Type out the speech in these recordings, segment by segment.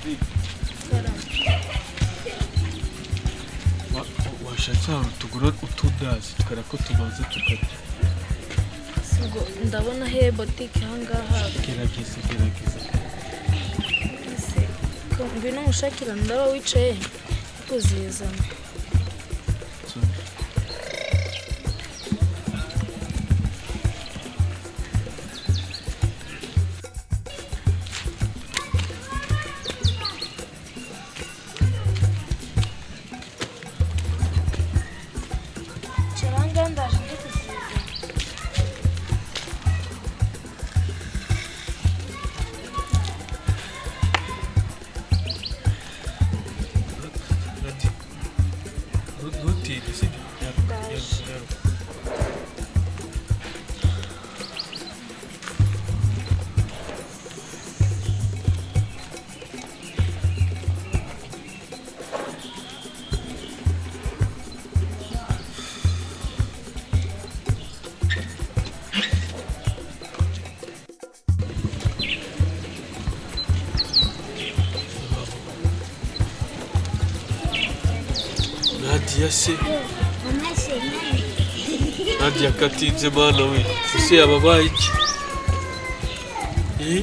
Nadi, washatse ahantu tugura utundazi tukareba ko tubanza tukarya. Ubwo ndabona he botike ahangaha? Gerageza, gerageza. Ese ko ngwino mushakira, ndaba wicaye kuzizana. Icara ahangaha, ndaje njye kuzizana. Nadi, ntutinde, sibyo? Nyaruka, nyaruka, nyaruka. Nadia se, Nadia katinze, mana we, ese yababaye iki? Eh?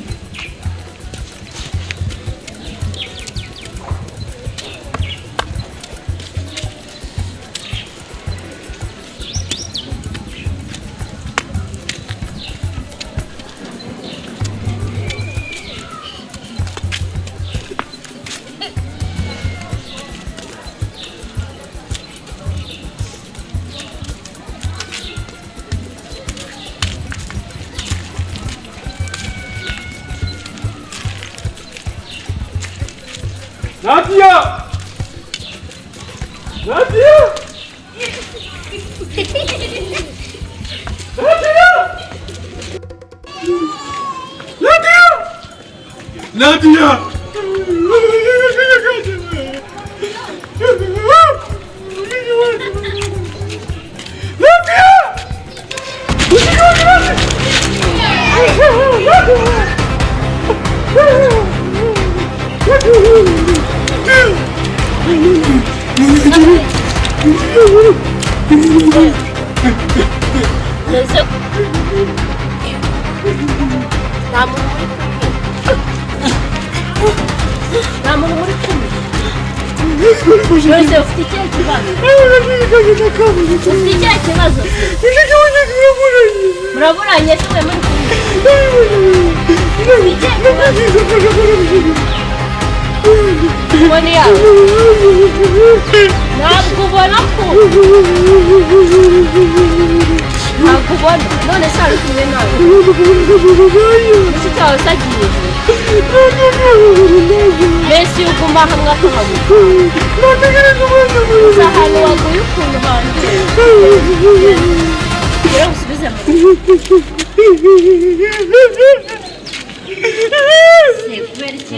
Nadia! Nadia! Nadia! Nadia! Nadia! Mbese nta muntu muri kumwe? Nta muntu muri kumwe? Mbese ufite ikihe kibazo? Ufite ikihe kibazo se? Muraburanye se muri kumwe? Ufite ikihe kibazo? Ubona yawe ntabwo ubona ko ntabwo ubona. None se ari kumwe nawe mushiki wawe se agiye mbese? Iyo uguma hamwe akahabura gusa ahantu waguye ukuntu handuye, kugira ngo usubize mu se kubera iki?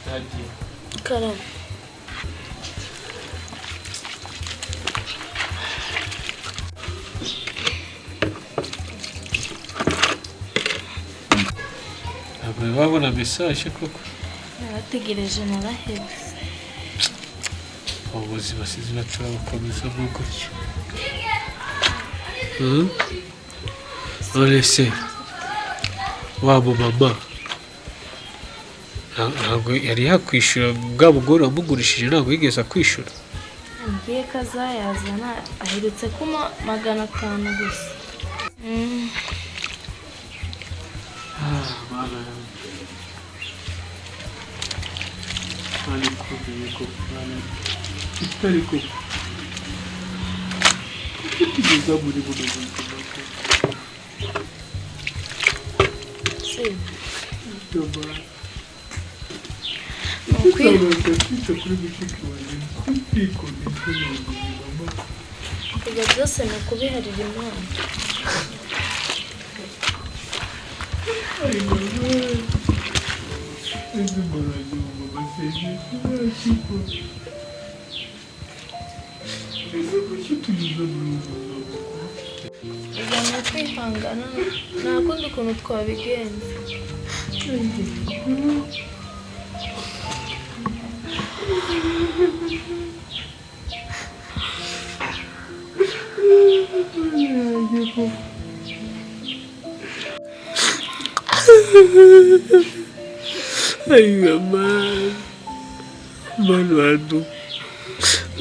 Nadia. Karame. Ntabwo babona message koko? Narategereje narahebye. Ubu buzima sinzi nacura bukomezamo gutya. None se wa mumama ntabwo yari yakwishyura bwa bugore wamugurishije? Ntabwo yigeze akwishyura? Ambwiye ko azayazana, aherutse kuma 500 gusa. Mana yanjye, Mana ikomeye koko, Mana itari koko, kuki tugeza muri buno buzima koko? Se Mana. ni ukwi Tutabanza kwita kuri mushiki wanjye twikomeza mu buzima mama. Ibyo byose ni ukubiharira Imana. Ay, mama. Ese mama mama se ese kuki tunyuze muri ubu buzima koko? Ni ukwihangana, nta kundi kuntu twabigenza. Ayiwa mana, mana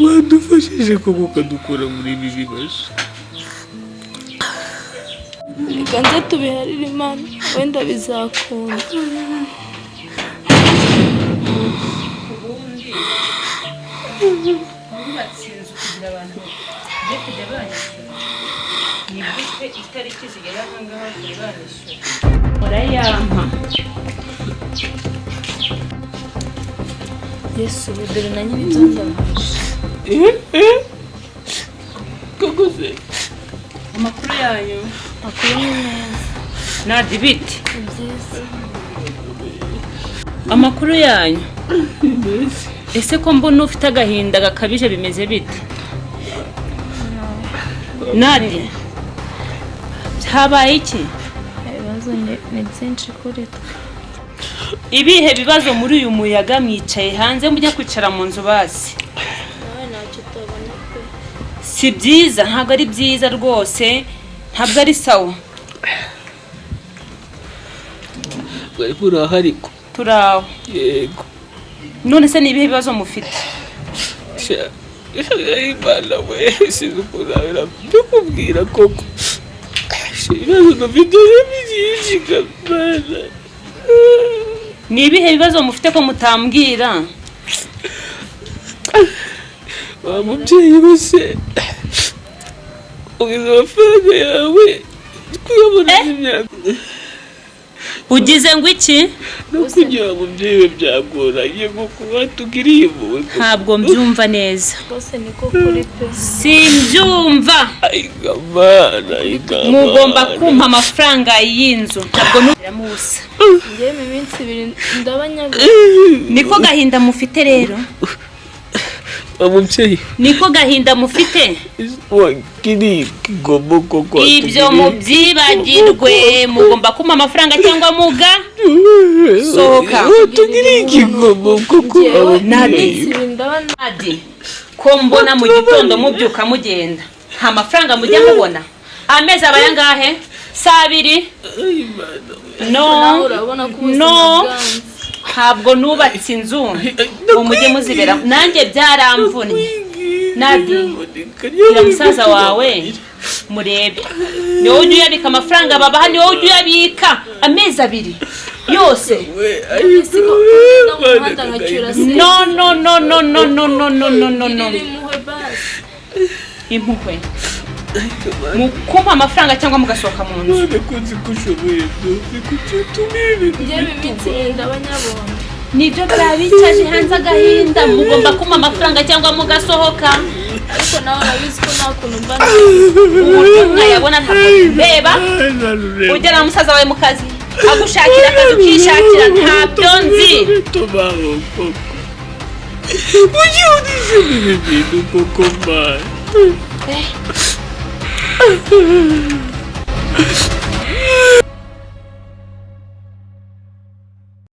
wadufashije koko ukadukura muri ibi bibazo. Reka nze tubiharire Imana, wenda bizakunda. Ubundi wubatse inzu kugira abantu bajye kujya banyishyura, ni gute itariki zigera aha ngaha bakajya banyishyura? Murayampa. Yesu, ubu dore na nyir'inzu ndaje. Koko se Amakuru yanyu? Amakuru ni meza. Nadi bite? Ni byiza. Amakuru yanyu? Ese ko mbona ufite agahinda gakabije, bimeze bite? Nadi, habaye iki? Ibibazo ni byinshi kuri twe. Ibihe bibazo muri uyu muyaga? Mwicaye hanze, mujya kwicara mu nzu basi. Nawe ntacyo utabona pe. Si byiza, ntabwo ari byiza rwose, ntabwo ari sawa. Bari muraho ariko? Turaho. Yego. None se ni ibihe bibazo mufite? Sha, Imana we, sinzi ukuntu nabera mbikubwira koko. Sha, ibibazo dufite ni byinshi kabana. Ni ibihe bibazo mufite ko mutambwira? Wa mubyeyi we se, ugize amafaranga yawe kuyabona imyaka Ugize ngo iki? No kugira wa mubyeyi we byagoranye ngo kuba tugiriye impuhwe. Ntabwo mbyumva neza. Rwose niko kuri pe. Simbyumva. Ayiga Mana, ayiga Mugomba Mana. kumpa amafaranga y'inzu, ntabwo nubiramo ubusa. Njyewe mu minsi 2 ndaba nyabuze. Niko gahinda mufite rero? Wa mubyeyi, Niko gahinda mufite? Wagiriye ikigomo koko. Ibyo mubyibagirwe, mugomba kumpa amafaranga cyangwa muga sohoka. Tugiriye ikigomo koko. Njyewe mu Nadi. minsi 2 ndaba. Nadi, ko mbona mu gitondo mubyuka mugenda, nta mafaranga mujya mubona? Amezi aba ayangahe? Si abiri? Nawe No, urabona ko ubuzima no. bwanze. Ntabwo nubatse inzu ngo mujye muzibera, nanjye byaramvunnye. Nadi, gira musaza wawe murebe, ni wowe ujya uyabika amafaranga babaha, ni wowe ujya uyabika amezi 2 yose. Ese ko ugenda mu muhanda nkacyura se? No, no, no, no, no, no, no, no, no, no, no. Girira impuhwe basi. Impuhwe mukumpa amafaranga cyangwa mugasohoka mu nzu. None ko nzi ko ushoboye byose, kuki utuma ibintu Njyewe mu minsi 2 ndaba nyabonye. Nibyo byabicaje hanze agahinda, mugomba kumpa amafaranga cyangwa mugasohoka. Ariko nawe urabizi ko nta kuntu mba. Uburyo mwayabona ntabwo reba. Ujyana na musaza wawe mu kazi, agushakira akazi, ukishakira, ntabyo nzi. Bitumaho koko, kuki udishima ibi bintu koko, Mana?